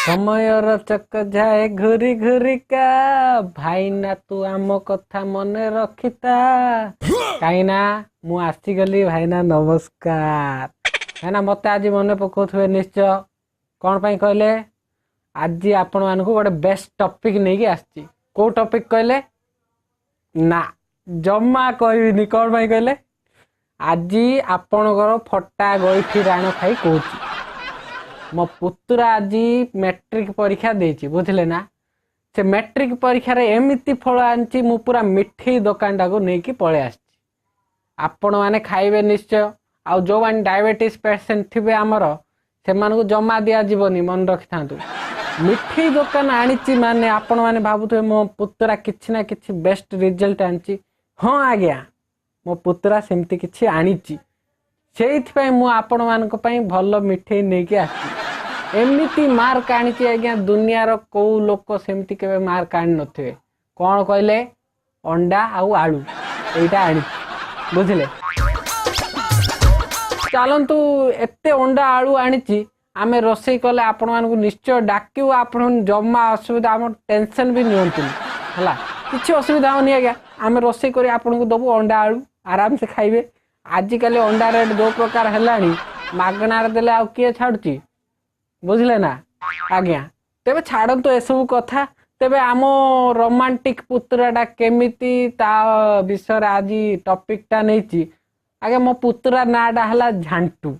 ସମୟର ଚକ ଯାଏ ଘୁରି ଘୁରିକା, ଭାଇନା ତୁ ଆମ କଥା ମନେ ରଖିତା। କାହିଁକିନା ମୁଁ ଆସିଗଲି ଭାଇନା, ନମସ୍କାର ଭାଇନା। ମୋତେ ଆଜି ମନେ ପକାଉଥିବେ ନିଶ୍ଚୟ। କ'ଣ ପାଇଁ କହିଲେ? ଆଜି ଆପଣମାନଙ୍କୁ ଗୋଟେ ବେଷ୍ଟ ଟପିକ୍ ନେଇକି ଆସିଛି। କେଉଁ ଟପିକ୍ କହିଲେ? ନା, ଜମା କହିବିନି। କ'ଣ ପାଇଁ କହିଲେ? ଆଜି ଆପଣଙ୍କର ଫଟା ଗୋଇଠି ରାଣ ଖାଇ କହୁଛି, ମୋ ପୁତୁରା ଆଜି ମେଟ୍ରିକ ପରୀକ୍ଷା ଦେଇଛି, ବୁଝିଲେ ନା? ସେ ମେଟ୍ରିକ ପରୀକ୍ଷାରେ ଏମିତି ଫଳ ଆଣିଛି, ମୁଁ ପୁରା ମିଠେଇ ଦୋକାନଟାକୁ ନେଇକି ପଳେଇ ଆସିଛି। ଆପଣମାନେ ଖାଇବେ ନିଶ୍ଚୟ। ଆଉ ଯେଉଁମାନେ ଡାଇବେଟିସ୍ ପେସେଣ୍ଟ ଥିବେ ଆମର, ସେମାନଙ୍କୁ ଜମା ଦିଆଯିବନି, ମନେ ରଖିଥାନ୍ତୁ। ମିଠେଇ ଦୋକାନ ଆଣିଛି ମାନେ ଆପଣମାନେ ଭାବୁଥିବେ ମୋ ପୁତୁରା କିଛି ନା କିଛି ବେଷ୍ଟ ରେଜଲ୍ଟ ଆଣିଛି। ହଁ ଆଜ୍ଞା, ମୋ ପୁତୁରା ସେମିତି କିଛି ଆଣିଛି, ସେଇଥିପାଇଁ ମୁଁ ଆପଣମାନଙ୍କ ପାଇଁ ଭଲ ମିଠେଇ ନେଇକି ଆସିଛି। ଏମିତି ମାର୍କ ଆଣିଛି ଆଜ୍ଞା, ଦୁନିଆର କେଉଁ ଲୋକ ସେମିତି କେବେ ମାର୍କ ଆଣିନଥିବେ। କ'ଣ କହିଲେ? ଅଣ୍ଡା ଆଉ ଆଳୁ ଏଇଟା ଆଣିଛି, ବୁଝିଲେ? ଚାଲନ୍ତୁ, ଏତେ ଅଣ୍ଡା ଆଳୁ ଆଣିଛି, ଆମେ ରୋଷେଇ କଲେ ଆପଣମାନଙ୍କୁ ନିଶ୍ଚୟ ଡାକିବୁ। ଆପଣ ଜମା ଅସୁବିଧା, ଆମ ଟେନସନ୍ ବି ନିଅନ୍ତୁନି, ହେଲା? କିଛି ଅସୁବିଧା ହେବନି ଆଜ୍ଞା। ଆମେ ରୋଷେଇ କରି ଆପଣଙ୍କୁ ଦେବୁ ଅଣ୍ଡା ଆଳୁ, ଆରାମସେ ଖାଇବେ। ଆଜିକାଲି ଅଣ୍ଡା ରେଟ୍ ଯେଉଁ ପ୍ରକାର ହେଲାଣି, ମାଗଣାରେ ଦେଲେ ଆଉ କିଏ ଛାଡ଼ୁଛି, ବୁଝିଲେ ନା ଆଜ୍ଞା? ତେବେ ଛାଡ଼ନ୍ତୁ ଏସବୁ କଥା। ତେବେ ଆମ ରୋମାଣ୍ଟିକ୍ ପୁତୁରାଟା କେମିତି, ତା ବିଷୟରେ ଆଜି ଟପିକ୍ଟା ନେଇଛି ଆଜ୍ଞା। ମୋ ପୁତୁରା ନାଁଟା ହେଲା ଝାଣ୍ଟୁ।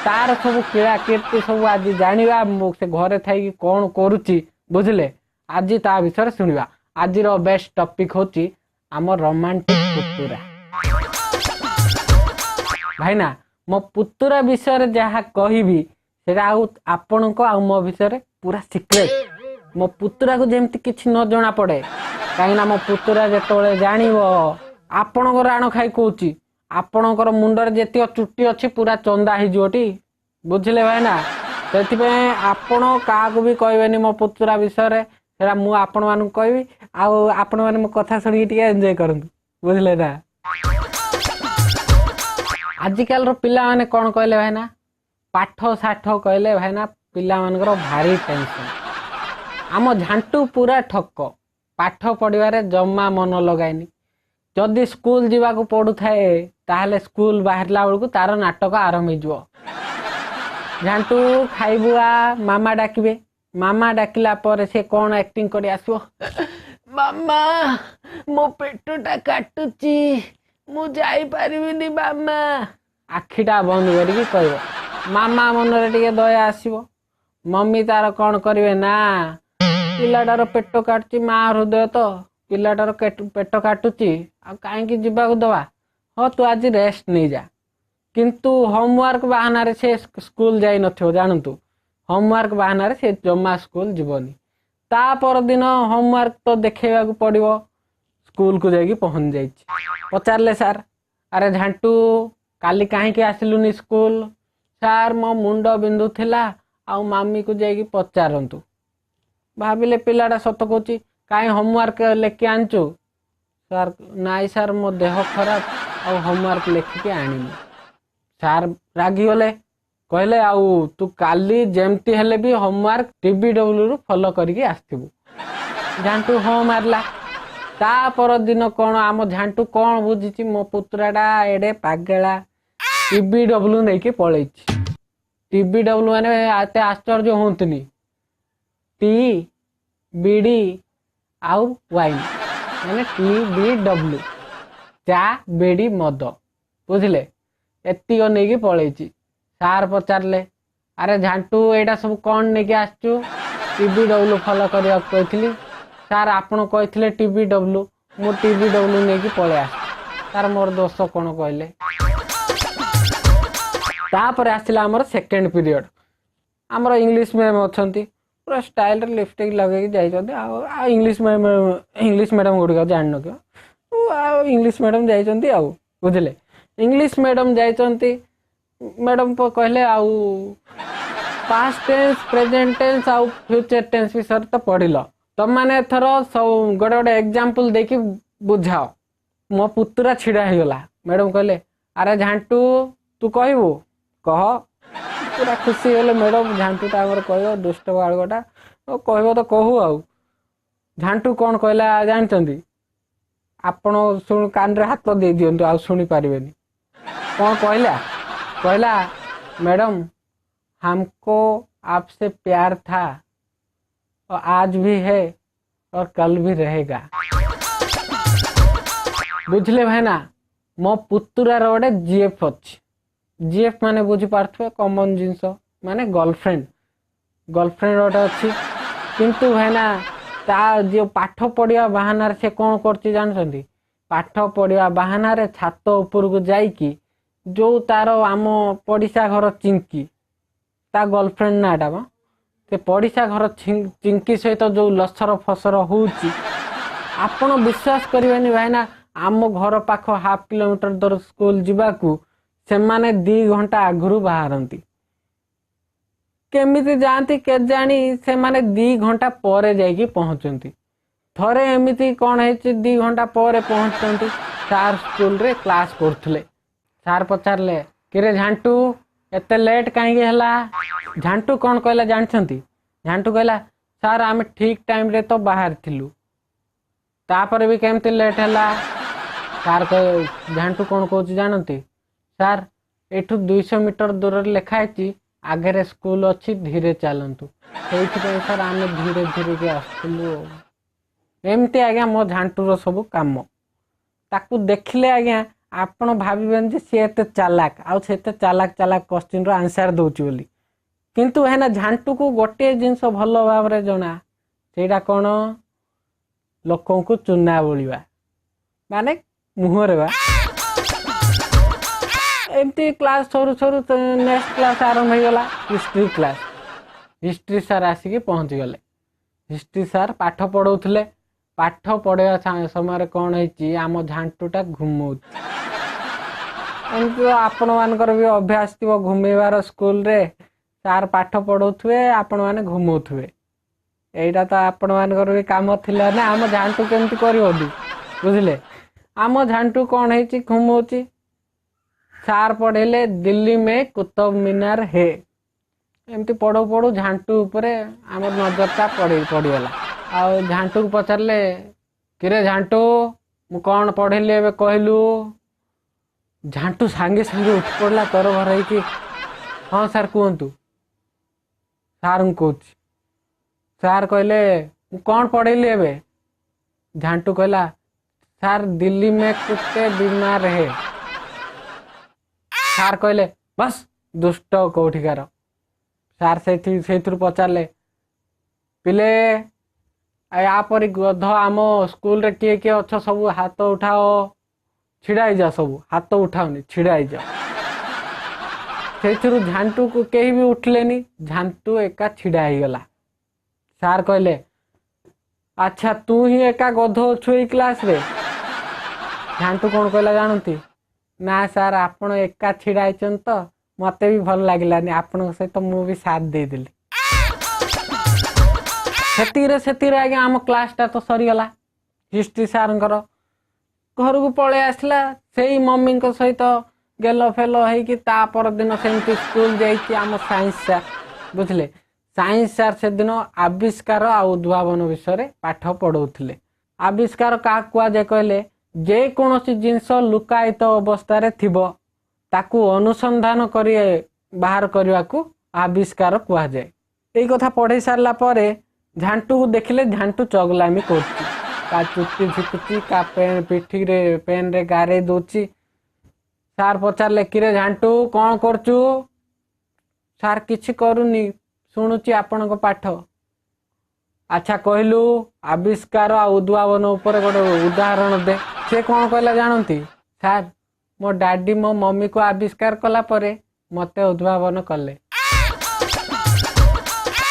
ତାର ସବୁ କିଳା କୀର୍ତ୍ତି ସବୁ ଆଜି ଜାଣିବା। ସେ ଘରେ ଥାଇକି କ'ଣ କରୁଛି, ବୁଝିଲେ? ଆଜି ତା ବିଷୟରେ ଶୁଣିବା। ଆଜିର ବେଷ୍ଟ ଟପିକ୍ ହେଉଛି ଆମ ରୋମାଣ୍ଟିକ୍ ପୁତୁରା। ଭାଇନା, ମୋ ପୁତୁରା ବିଷୟରେ ଯାହା କହିବି ସେଇଟା ଆଉ ଆପଣଙ୍କ ଆଉ ମୋ ବିଷୟରେ ପୁରା ସିକ୍ରେଟ୍। ମୋ ପୁତୁରାକୁ ଯେମିତି କିଛି ନ ଜଣା ପଡ଼େ, କାହିଁକିନା ମୋ ପୁତୁରା ଯେତେବେଳେ ଜାଣିବ, ଆପଣଙ୍କ ରାଣ ଖାଇ କହୁଛି, ଆପଣଙ୍କର ମୁଣ୍ଡରେ ଯେତିକ ଚୁଟି ଅଛି ପୁରା ଚନ୍ଦା ହେଇଯିବଟି, ବୁଝିଲେ ଭାଇନା? ସେଥିପାଇଁ ଆପଣ କାହାକୁ ବି କହିବେନି ମୋ ପୁତୁରା ବିଷୟରେ। ସେଇଟା ମୁଁ ଆପଣମାନଙ୍କୁ କହିବି, ଆଉ ଆପଣମାନେ ମୋ କଥା ଶୁଣିକି ଟିକେ ଏନ୍ଜୟ କରନ୍ତୁ, ବୁଝିଲେ ନା? ଆଜିକାଲିର ପିଲାମାନେ କ'ଣ କହିଲେ ଭାଇନା, ପାଠ ସାଠ କହିଲେ ଭାଇନା ପିଲାମାନଙ୍କର ଭାରି ଟେନସନ୍। ଆମ ଝାଣ୍ଟୁ ପୁରା ଠକ, ପାଠ ପଢ଼ିବାରେ ଜମା ମନ ଲଗାଏନି। ଯଦି ସ୍କୁଲ ଯିବାକୁ ପଡ଼ୁଥାଏ, ତାହେଲେ ସ୍କୁଲ ବାହାରିଲା ବେଳକୁ ତାର ନାଟକ ଆରମ୍ଭ ହେଇଯିବ। ଝାଣ୍ଟୁ ଖାଇବୁ ଆ, ମାମା ଡାକିବେ। ମାମା ଡାକିଲା ପରେ ସେ କ'ଣ ଆକ୍ଟିଂ କରି ଆସିବ, ମାମା ମୋ ପେଟଟା କାଟୁଛି, ମୁଁ ଯାଇପାରିବିନି ମାମା। ଆଖିଟା ବନ୍ଦ କରିକି କହିବ। ମାମା ମନରେ ଟିକେ ଦୟା ଆସିବ। ମମି ତାର କ'ଣ କରିବେ ନା, ପିଲାଟାର ପେଟ କାଟୁଛି, ମା ହୃଦୟ ତ, ପିଲାଟାର ପେଟ କାଟୁଛି ଆଉ କାହିଁକି ଯିବାକୁ ଦେବା, ହଁ ତୁ ଆଜି ରେଷ୍ଟ ନେଇଯା। କିନ୍ତୁ ହୋମୱାର୍କ ବାହାନାରେ ସେ ସ୍କୁଲ ଯାଇନଥିବ, ଜାଣନ୍ତୁ। ହୋମୱାର୍କ ବାହାନାରେ ସେ ଜମା ସ୍କୁଲ ଯିବନି। ତା ପରଦିନ ହୋମୱାର୍କ ତ ଦେଖେଇବାକୁ ପଡ଼ିବ, ସ୍କୁଲକୁ ଯାଇକି ପହଞ୍ଚି ଯାଇଛି। ପଚାରିଲେ ସାର୍, ଆରେ ଝାଣ୍ଟୁ କାଲି କାହିଁକି ଆସିଲୁନି ସ୍କୁଲ? ସାର୍ ମୋ ମୁଣ୍ଡ ବିନ୍ଧୁଥିଲା, ଆଉ ମାମିକୁ ଯାଇକି ପଚାରନ୍ତୁ। ଭାବିଲେ ପିଲାଟା ସତ କହୁଛି। କାହିଁ ହୋମୱାର୍କ ଲେଖି ଆଣିଛୁ? ସାର୍ ନାଇଁ ସାର୍, ମୋ ଦେହ ଖରାପ, ଆଉ ହୋମୱାର୍କ ଲେଖିକି ଆଣିନି। ସାର୍ ରାଗିଗଲେ, କହିଲେ ଆଉ ତୁ କାଲି ଯେମିତି ହେଲେ ବି ହୋମୱାର୍କ ଟିଭି ଡବ୍ଲ୍ୟୁରୁ ଫଲୋ କରିକି ଆସିଥିବୁ। ଝାଣ୍ଟୁ ହଁ ମାରିଲା। ତା ପରଦିନ କ'ଣ ଆମ ଝାଣ୍ଟୁ କ'ଣ ବୁଝିଛି, ମୋ ପୁତୁରାଟା ଏଡ଼େ ପାଗେଳା, ଟିଭି ଡବ୍ଲ୍ୟୁ ନେଇକି ପଳେଇଛି। ଟିଭି ଡବ୍ଲ୍ୟୁ ମାନେ ଏତେ ଆଶ୍ଚର୍ଯ୍ୟ ହୁଅନ୍ତୁନି, ଟି ବିଡ଼ି ଆଉ ୱାଇନ୍, ମାନେ ଟି ବି ଡବ୍ଲ୍ୟୁ, ଚା ବିଡ଼ି ମଦ, ବୁଝିଲେ? ଏତିକ ନେଇକି ପଳେଇଛି। ସାର୍ ପଚାରିଲେ, ଆରେ ଝାଣ୍ଟୁ ଏଇଟା ସବୁ କ'ଣ ନେଇକି ଆସିଛୁ? ଟିଭି ଡବ୍ଲ୍ୟୁ ଫଲୋ କରିବାକୁ କହିଥିଲି ସାର୍, ଆପଣ କହିଥିଲେ ଟିଭି ଡବ୍ଲ୍ୟୁ, ମୁଁ ଟିଭି ଡବ୍ଲ୍ୟୁ ନେଇକି ପଳେଇ ଆସିଛି ସାର୍, ମୋର ଦୋଷ କ'ଣ କହିଲେ? ତାପରେ ଆସିଲା ଆମର ସେକେଣ୍ଡ ପିରିୟଡ଼। ଆମର ଇଂଲିଶ ମ୍ୟାମ୍ ଅଛନ୍ତି, ପୁରା ଷ୍ଟାଇଲରେ ଲିପଷ୍ଟିକ୍ ଲଗେଇକି ଯାଇଛନ୍ତି। ଆଉ ଆଉ ଇଂଲିଶ ମ୍ୟାମ୍, ଇଂଲିଶ ମ୍ୟାଡ଼ାମ୍ ଗୁଡ଼ିକ ଜାଣିନଥିବ, ଆଉ ଇଂଲିଶ ମ୍ୟାଡ଼ାମ୍ ଯାଇଛନ୍ତି ଆଉ, ବୁଝିଲେ? ଇଂଲିଶ ମ୍ୟାଡ଼ାମ୍ ଯାଇଛନ୍ତି। ମ୍ୟାଡ଼ାମ୍ କହିଲେ, ଆଉ ପାଷ୍ଟ ଟେନ୍ସ, ପ୍ରେଜେଣ୍ଟ ଟେନ୍ସ ଆଉ ଫ୍ୟୁଚର ଟେନ୍ସ ବିଷୟରେ ତ ପଢ଼ିଲ, ତମମାନେ ଏଥର ସବୁ ଗୋଟେ ଗୋଟେ ଏକ୍ଜାମ୍ପଲ୍ ଦେଇକି ବୁଝାଅ। ମୋ ପୁତୁରା ଛିଡ଼ା ହେଇଗଲା। ମ୍ୟାଡ଼ାମ୍ କହିଲେ, ଆରେ ଝାଣ୍ଟୁ ତୁ କହିବୁ, କହ। ପୁରା ଖୁସି ହେଇଗଲେ ମ୍ୟାଡ଼ମ୍, ଝାଣ୍ଟୁଟା ଆମର କହିବ, ଦୁଷ୍ଟ ବାଳୁକଟା କହିବ ତ କହୁ। ଆଉ ଝାଣ୍ଟୁ କ'ଣ କହିଲା ଜାଣିଛନ୍ତି ଆପଣ? ଶୁଣୁ, କାନରେ ହାତ ଦେଇ ଦିଅନ୍ତୁ, ଆଉ ଶୁଣିପାରିବେନି କ'ଣ କହିଲା। କହିଲା, "मैडम, हमको आपसे प्यार था और आज भी है और कल भी रहेगा।" ବୁଝିଲେ ଭାଇନା, ମୋ ପୁତୁରାର ଗୋଟେ ଜିଏଫ୍ ଅଛି। ଜିଏଫ୍ ମାନେ ବୁଝିପାରୁଥିବେ, କମନ୍ ଜିନିଷ, ମାନେ ଗର୍ଲଫ୍ରେଣ୍ଡ। ଗର୍ଲଫ୍ରେଣ୍ଡ ଗୋଟେ ଅଛି, କିନ୍ତୁ ଭାଇନା, ତା ଯିଏ ପାଠ ପଢ଼ିବା ବାହାନାରେ ସେ କ'ଣ କରୁଛି ଜାଣିଛନ୍ତି? ପାଠ ପଢ଼ିବା ବାହାନାରେ ଛାତ ଉପରକୁ ଯାଇକି ଯୋଉ ତାର ଆମ ପଡ଼ିଶା ଘର ଚିଙ୍କି, ତା ଗର୍ଲଫ୍ରେଣ୍ଡ ନାଁଟା ମ, ସେ ପଡ଼ିଶା ଘର ଚିଙ୍କି ସହିତ ଯୋଉ ଲସର ଫସର ହଉଛି, ଆପଣ ବିଶ୍ୱାସ କରିବେନି ଭାଇନା, ଆମ ଘର ପାଖ ହାଫ୍ କିଲୋମିଟର ଦୂର ସ୍କୁଲ ଯିବାକୁ ସେମାନେ 2 ଘଣ୍ଟା ଆଗରୁ ବାହାରନ୍ତି। କେମିତି ଯାଆନ୍ତି କେଜାଣି, ସେମାନେ 2 ଘଣ୍ଟା ପରେ ଯାଇକି ପହଞ୍ଚନ୍ତି। ଥରେ ଏମିତି କ'ଣ ହେଇଛି, 2 ଘଣ୍ଟା ପରେ ପହଞ୍ଚନ୍ତି, ସାର୍ ସ୍କୁଲରେ କ୍ଲାସ୍ କରୁଥିଲେ। ସାର୍ ପଚାରିଲେ, "କିରେ ଝାଣ୍ଟୁ, ଏତେ ଲେଟ୍ କାହିଁକି ହେଲା?" ଝାଣ୍ଟୁ କ'ଣ କହିଲା ଜାଣିଛନ୍ତି? ଝାଣ୍ଟୁ କହିଲା, "ସାର୍, ଆମେ ଠିକ୍ ଟାଇମ୍ରେ ତ ବାହାରିଥିଲୁ, ତାପରେ ବି କେମିତି ଲେଟ୍ ହେଲା?" ସାର୍, ଝାଣ୍ଟୁ କ'ଣ କହୁଛି ଜାଣନ୍ତି? "ସାର୍, ଏଠୁ 200 ମିଟର ଦୂରରେ ଲେଖା ହେଇଛି, ଆଗରେ ସ୍କୁଲ ଅଛି, ଧୀରେ ଚାଲନ୍ତୁ। ସେଇଥିପାଇଁ ସାର୍, ଆମେ ଧୀରେ ଧୀରେ ଆସୁଥିଲୁ।" ଏମିତି ଆଜ୍ଞା ମୋ ଝାଣ୍ଟୁର ସବୁ କାମ। ତାକୁ ଦେଖିଲେ ଆଜ୍ଞା ଆପଣ ଭାବିବେନି ଯେ ସିଏ ଏତେ ଚାଲାକ ଆଉ ସେ ଏତେ ଚାଲାକ ଚାଲାକ କୋଶ୍ଚିନ୍ର ଆନ୍ସର୍ ଦେଉଛି ବୋଲି। କିନ୍ତୁ ଭାଇନା, ଝାଣ୍ଟୁକୁ ଗୋଟିଏ ଜିନିଷ ଭଲ ଭାବରେ ଜଣା। ସେଇଟା କ'ଣ? ଲୋକଙ୍କୁ ଚୁନା ବୋଳିବା, ମାନେ ମୁହଁରେ ବା। ଏମିତି କ୍ଲାସ୍ ସରୁ ସରୁ ନେକ୍ସଟ କ୍ଲାସ୍ ଆରମ୍ଭ ହେଇଗଲା, ହିଷ୍ଟ୍ରି କ୍ଲାସ୍। ହିଷ୍ଟ୍ରି ସାର୍ ଆସିକି ପହଞ୍ଚିଗଲେ। ହିଷ୍ଟ୍ରି ସାର୍ ପାଠ ପଢ଼ଉଥିଲେ। ପାଠ ପଢ଼େଇବା ସମୟରେ କ'ଣ ହେଇଛି, ଆମ ଝାଣ୍ଟୁଟା ଘୁମଉଛି। ଏମିତି ତ ଆପଣମାନଙ୍କର ବି ଅଭ୍ୟାସ ଥିବ ଘୁମେଇବାର। ସ୍କୁଲରେ ସାର୍ ପାଠ ପଢ଼ଉଥିବେ, ଆପଣମାନେ ଘୁମଉଥିବେ। ଏଇଟା ତ ଆପଣମାନଙ୍କର ବି କାମ ଥିଲା ନା। ଆମ ଝାଣ୍ଟୁ କେମିତି କରିବନି, ବୁଝିଲେ? ଆମ ଝାଣ୍ଟୁ କ'ଣ ହେଇଛି, ଘୁମଉଛି। ସାର୍ ପଢ଼େଇଲେ, "दिल्ली में कुतुब मीनार है।" ଏମିତି ପଢ଼ଉ ପଢ଼ଉ ଝାଣ୍ଟୁ ଉପରେ ଆମର ନଜରଟା ପଡ଼ିଗଲା। ଆଉ ଝାଣ୍ଟୁକୁ ପଚାରିଲେ, "କିରେ ଝାଣ୍ଟୁ, ମୁଁ କ'ଣ ପଢ଼େଇଲି ଏବେ କହିଲୁ?" ଝାଣ୍ଟୁ ସାଙ୍ଗେ ସାଙ୍ଗେ ଉଠି ପଡ଼ିଲା ତରବର ହେଇକି। "ହଁ ସାର୍, କୁହନ୍ତୁ।" ସାର୍ଙ୍କୁ କହୁଛି। ସାର୍ କହିଲେ, "ମୁଁ କ'ଣ ପଢ଼େଇଲି ଏବେ?" ଝାଣ୍ଟୁ କହିଲା, "ସାର୍, दिल्ली में कुत्ते बीमार है।" ସାର୍ କହିଲେ, "ବସ୍, ଦୁଷ୍ଟ କୋଉଠିକାର।" ସାର୍ ସେଇଥିରୁ ପଚାରିଲେ, "ପିଲେ, ୟା ପରି ଗଧ ଆମ ସ୍କୁଲରେ କିଏ କିଏ ଅଛ, ସବୁ ହାତ ଉଠାଅ, ଛିଡ଼ା ହେଇଯାଅ ସବୁ। ହାତ ଉଠାଅନି, ଛିଡ଼ା ହେଇଯାଅ।" ସେଇଥିରୁ ଝାଣ୍ଟୁକୁ କେହି ବି ଉଠିଲେନି, ଝାଣ୍ଟୁ ଏକା ଛିଡ଼ା ହେଇଗଲା। ସାର୍ କହିଲେ, "ଆଚ୍ଛା, ତୁ ହିଁ ଏକା ଗଧ ଅଛୁ ଏଇ କ୍ଲାସରେ?" ଝାଣ୍ଟୁ କ'ଣ କହିଲା ଜାଣନ୍ତି? "ନା ସାର୍, ଆପଣ ଏକା ଛିଡ଼ା ହେଇଛନ୍ତି ତ ମତେ ବି ଭଲ ଲାଗିଲାନି, ଆପଣଙ୍କ ସହିତ ମୁଁ ବି ସାଥ ଦେଇଦେଲି।" ସେତିକିରେ ସେତିକିରେ ଆଜ୍ଞା ଆମ କ୍ଲାସଟା ତ ସରିଗଲା ହିଷ୍ଟ୍ରି ସାର୍ଙ୍କର। ଘରକୁ ପଳେଇ ଆସିଲା। ସେଇ ମମିଙ୍କ ସହିତ ଗେଲ ଫେଲ ହେଇକି ତା ପରଦିନ ସେମିତି ସ୍କୁଲ ଯାଇଛି ଆମ ସାଇନ୍ସ ସାର୍, ବୁଝିଲେ? ସାଇନ୍ସ ସାର୍ ସେଦିନ ଆବିଷ୍କାର ଆଉ ଉଦ୍ଭାବନ ବିଷୟରେ ପାଠ ପଢ଼ଉଥିଲେ। ଆବିଷ୍କାର କାହାକୁ କୁହାଯାଏ କହିଲେ, ଯେକୌଣସି ଜିନିଷ ଲୁକାୟିତ ଅବସ୍ଥାରେ ଥିବ, ତାକୁ ଅନୁସନ୍ଧାନ କରି ବାହାର କରିବାକୁ ଆବିଷ୍କାର କୁହାଯାଏ। ଏଇ କଥା ପଢ଼େଇ ସାରିଲା ପରେ ଝାଣ୍ଟୁକୁ ଦେଖିଲେ, ଝାଣ୍ଟୁ ଚଗଲାମି କରୁଛି। କା ଚୁଟି ଝିକୁଛି, କା ପେନ୍ ପିଠିରେ ପେନ୍ରେ ଗାରେଇ ଦଉଛି। ସାର୍ ପଚାରିଲେ, "କିରେ ଝାଣ୍ଟୁ, କ'ଣ କରୁଛୁ?" "ସାର୍, କିଛି କରୁନି, ଶୁଣୁଛି ଆପଣଙ୍କ ପାଠ।" "ଆଚ୍ଛା କହିଲୁ, ଆବିଷ୍କାର ଆଉ ଉଦ୍ଭାବନ ଉପରେ ଗୋଟେ ଉଦାହରଣ ଦେ।" ସେ କ'ଣ କହିଲା ଜାଣନ୍ତି? "ସାର୍, ମୋ ଡାଡି ମୋ ମମିକୁ ଆବିଷ୍କାର କଲା ପରେ ମତେ ଉଦ୍ଭାବନ କଲେ।"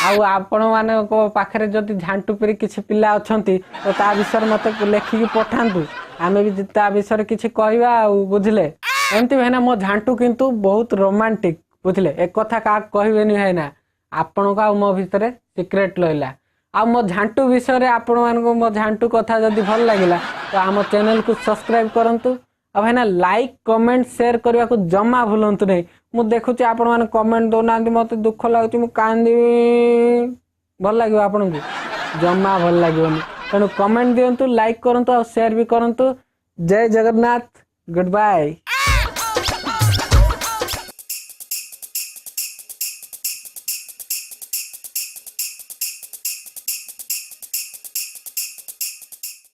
ଆଉ ଆପଣମାନଙ୍କ ପାଖରେ ଯଦି ଝାଣ୍ଟୁ ପରି କିଛି ପିଲା ଅଛନ୍ତି ତ ତା ବିଷୟରେ ମତେ ଲେଖିକି ପଠାନ୍ତୁ, ଆମେ ବି ତା ବିଷୟରେ କିଛି କହିବା ଆଉ, ବୁଝିଲେ? ଏମିତି ଭାଇନା, ମୋ ଝାଣ୍ଟୁ କିନ୍ତୁ ବହୁତ ରୋମାଣ୍ଟିକ, ବୁଝିଲେ? ଏକଥା କାହାକୁ କହିବେନି ଭାଇନା, ଆପଣଙ୍କ ଆଉ ମୋ ଭିତରେ ସିକ୍ରେଟ ରହିଲା। ଆଉ ମୋ ଝାଣ୍ଟୁ ବିଷୟରେ ଆପଣମାନଙ୍କୁ ମୋ ଝାଣ୍ଟୁ କଥା ଯଦି ଭଲ ଲାଗିଲା ତ ଆମ ଚ୍ୟାନେଲକୁ ସବସ୍କ୍ରାଇବ କରନ୍ତୁ। ଆଉ ଭାଇନା, ଲାଇକ୍, କମେଣ୍ଟ, ସେୟାର କରିବାକୁ ଜମା ଭୁଲନ୍ତୁ ନାହିଁ। ମୁଁ ଦେଖୁଛି ଆପଣମାନେ କମେଣ୍ଟ ଦେଉନାହାନ୍ତି, ମୋତେ ଦୁଃଖ ଲାଗୁଛି, ମୁଁ କାନ୍ଦିବି। ଭଲ ଲାଗିବ ଆପଣଙ୍କୁ? ଜମା ଭଲ ଲାଗିବନି। ତେଣୁ କମେଣ୍ଟ ଦିଅନ୍ତୁ, ଲାଇକ୍ କରନ୍ତୁ ଆଉ ସେୟାର ବି କରନ୍ତୁ। ଜୟ ଜଗନ୍ନାଥ, ଗୁଡ୍ ବାଏ।